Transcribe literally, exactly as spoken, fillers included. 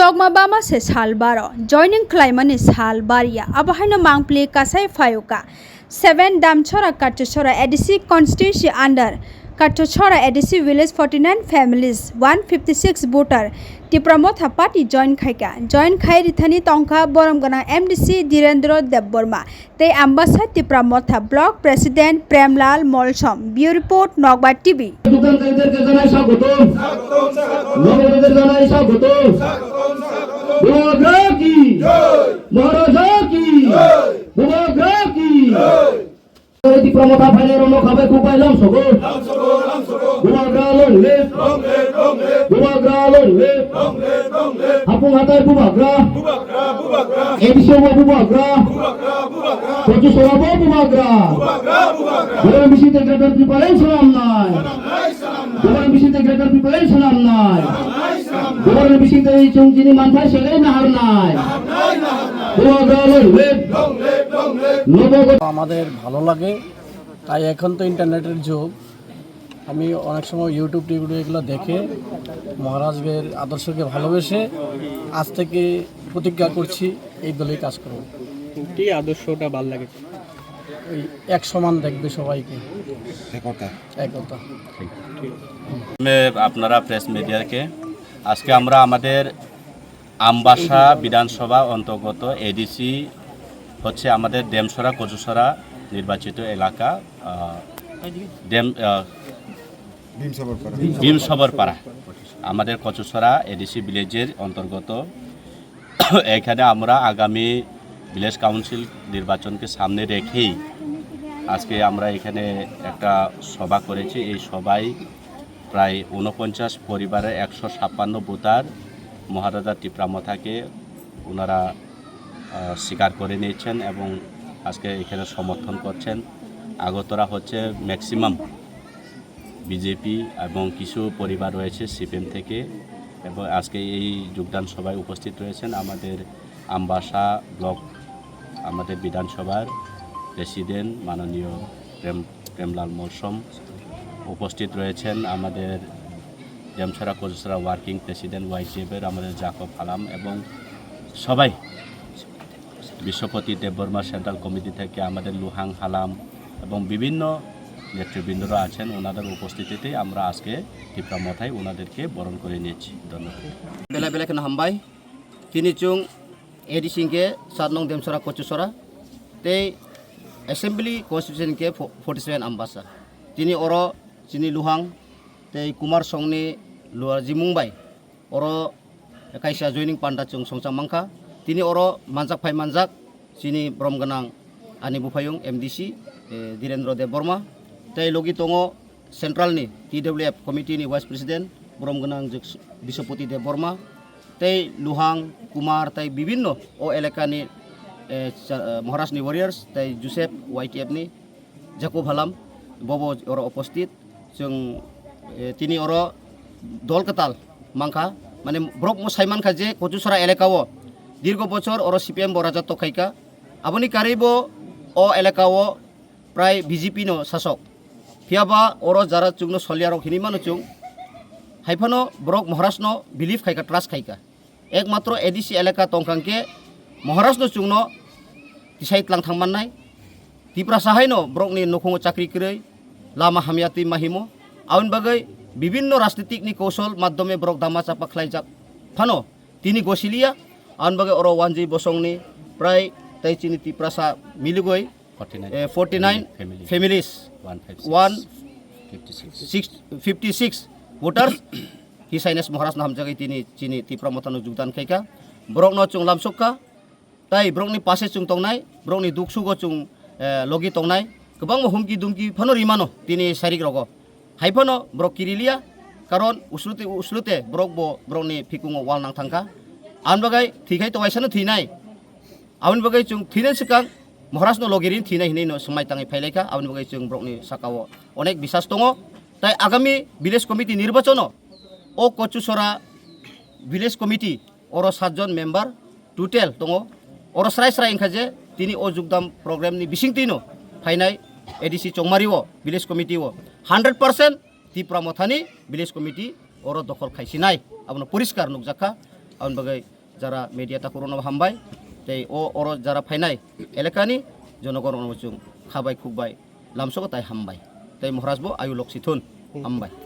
Tokma bama se sal baro, joining khlaimani sal baria, abo haino mangpli kasai phaiyuka. Seven Damchora Kachusora A D C constituency under Kachusora A D C village forty nine families, one fifty six voter Tipra Motha party join khaika. Join khai rithani tongkha borom gwnang M D C Direndra Debbarma tei Ambasa Tipra Motha block president Premlal Molsom. Bureau report, Nokbar T V. যোগদানকারীদেরকে জানাই স্বাগতম। নবগতদের জানাই স্বাগতম। বুবাগ্রা কি? মহারাজা কি? বুবাগ্রা কি? এই ত্রিপুরা মথা ফাইলে রমো খাবে খুব পাইলাম সগো। Bubagra long live. Bubagra long live. Hapung hatai bubagra. A D C o bubagra. Kochu sora bo bubagra. Bubagra bising te greater people en salam nai. Bubagra bising te greater people en salam nai. Bubagra bising te chung chini manthai segai nahar nai. Bubagra long live. Nobo আমাদের ভালো লাগে, তাই এখন তো ইন্টারনেটের যুগ। আমি অনেক সময় YouTube টিউব এগুলো দেখে মহারাজের আদর্শকে ভালোবেসে আজ থেকে প্রতিজ্ঞা করছি এই দলেই কাজ করব। কি আদর্শটা ভালো লাগে? ওই এক সমান দেখবে সবাইকে। একতা। একতা। আপনারা প্রেস মিডিয়াকে আজকে আমরা আমাদের আমবাসা বিধানসভা অন্তর্গত এডিসি হচ্ছে আমাদের ডেমসরা কচুসরা নির্বাচিত এলাকা। আহ, ডেম আহ, ভীমসবরপাড়া। ভীমসবরপাড়া, আমাদের কচুসরা এডিসি ভিলেজের অন্তর্গত। এখানে আমরা আগামী ভিলেজ কাউন্সিল নির্বাচনকে সামনে রেখেই আজকে আমরা এখানে একটা সভা করেছি। এই সভায় প্রায় ঊনপঞ্চাশ পরিবারের একশো ছাপ্পান্ন ভোটার মহারাজা টিপ্রা মথাকে ওনারা, আহ, স্বীকার করে নিয়েছেন এবং আজকে এখানে সমর্থন করছেন। আগরতলা হচ্ছে ম্যাক্সিমাম বিজেপি এবং কিছু পরিবার রয়েছে সিপিএম থেকে। এবং আজকে এই যোগদান সভায় উপস্থিত রয়েছেন আমাদের আমবাসা ব্লক, আমাদের বিধানসভার প্রেসিডেন্ট মাননীয় প্রেম, প্রেমলাল মলসম। উপস্থিত রয়েছেন আমাদের ডেমসরা কচুসরা ওয়ার্কিং প্রেসিডেন্ট ওয়াইটিএফের আমাদের জাকব হালাম এবং সবাই বিশ্বপতি দেববর্মা সেন্ট্রাল কমিটি থেকে আমাদের লুহাং হালাম এবং বিভিন্ন নেতৃবৃন্দরা আছেন, ওনাদের উপস্থিতিতে আমরা আজকে টিপ্রা মথায় ওনাদেরকে বরণ করে নিয়েছি। ধন্যবাদ। Belai belai kheno hambai. Tini chwng A D C hinkhe sat nong Demsora Kochusora tei Assembly Constituency hinkhe fo-, forty seven Ambasa. Tini oro chini Luhang tei Kumar Songni luar jimung bai oro kaisa joining panda chwng songchang mankha. Tini oro manjak phai manjak chini borom gwnang ani buphayung M D C, eh, Direndra Debbarma tei logi tongo Central ni T W F committee ni Vice President borom gwnang Jik-, Biswapati Debbarma tei Luhang, Kumar tei bibinno o elaka ni, eh, cha-, eh, Maharaj ni warriors tei Joseph Y T F ni Jacob Halam bobo oro opposite. Chwng, eh, tini oro dol kwtal mankha, mane borok mo sai mankha je Kochusora elaka o dirgo bochor oro C P M bo raja tokhaika, aboni karwi bo o elaka o prai B J P no sasok. Phiya ba oro jara chwngno solyarok hinwi mano chwng. Haiphano borok Maharaj no believe khaika, trust khaika. Ekmatro A D C elaka tongkha hwnkhe Maharaj no chwngno tisai tlang thang mannai. Tiprasa haino borokni nukhungo chakri kwrwi, lama hamya twi mahimo. Aboni bagwi bibinno rajnitik ni kousol madhyome borok dama chapa khlaijak phano tini gosiliya. Aboni bagwi oro Wanjwi Bosongni prai tei chini Tiprasa miligwi forty nine, eh, forty nine families. Families. One five six. One fifty six. Six, fifty six voters. His Highness Maharaj no hamjagwi tini chini Tipra Mothano jogdan khaikha. Borokno chwng lamsokha. Tai borokni pase chwng tongnai, borokni duk sugo chwng, eh, logi tongnai. Kwbangma humki dumki phano rimano tini sarik rogo. Hai phano borok kiriliya, karon uslute, uslute borok bo borokni phikungo wal nang thangkha. Aboni bagwi thwikhai to waisano thwinai. Aboni bagwi chwng thwinani swkang Maharaj no logi rini thwinai hinwi no swmai tangwi phailaikha. Aboni bagwi chwng borokni sakao onek bisas tongo. Tai agami village committee nirbachono o Kochusora village committee oro satjon member total tongo. Oro srai srai wngkha je tini o jogdam program ni bisingtwino phainai A D C Chongmari o village committee o hundred percent Tipra Mothani village committee oro dokhol khaisinai, abono poriskar nukjakha. Aboni bagwi Jara media takhurokno hambai, tei o oro jara phainai elekani jonogon rokno chwng khabai khukbai lamsogo tai hambai, tei Maharaj bo ayu loksi thun. Hambai.